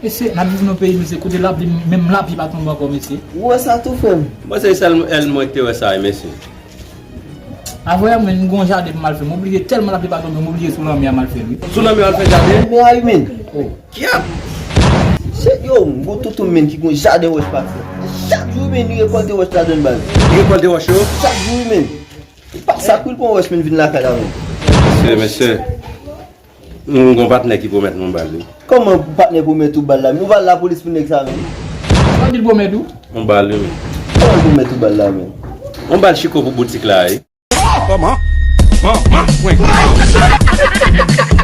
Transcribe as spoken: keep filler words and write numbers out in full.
Mesye, n ap viv nan peyi, mesye, kote lapli, menm lapli pa tonbe ankò, mesye. Ou wè sa tou, frè m? Mwen se sèl èl mwen ki te wè sa, mesye. Avè, men, m gon jaden pou m al fè. M oblije, tèlman lapli pa tonbe, m oblije sou lanmè a m al fè l, wi. Sou lanmè w al fè jaden? Men a wi, men. Kyap! Se yo, m gon tonton men ki gon jaden wòch pati. Chak jou, men, li rekòlte wòch ladan baz. Li rekòlte wòch yo? Chak jou, men. Pa sa kou l pran wòch, men, vin lakay la, men. Mesye, mesye. M gon patnè ki pwomèt mwen bal, wi. Kòman patnè pwomèt ou bal la? Nou va al lapolis pou nèg sa, men. Sa di l pwomèt ou? Yon bal, wi, men. Kòman l pwomèt ou bal la, men? Yon bal chiko pou boutik la, wi. Kòman? Manman mwen.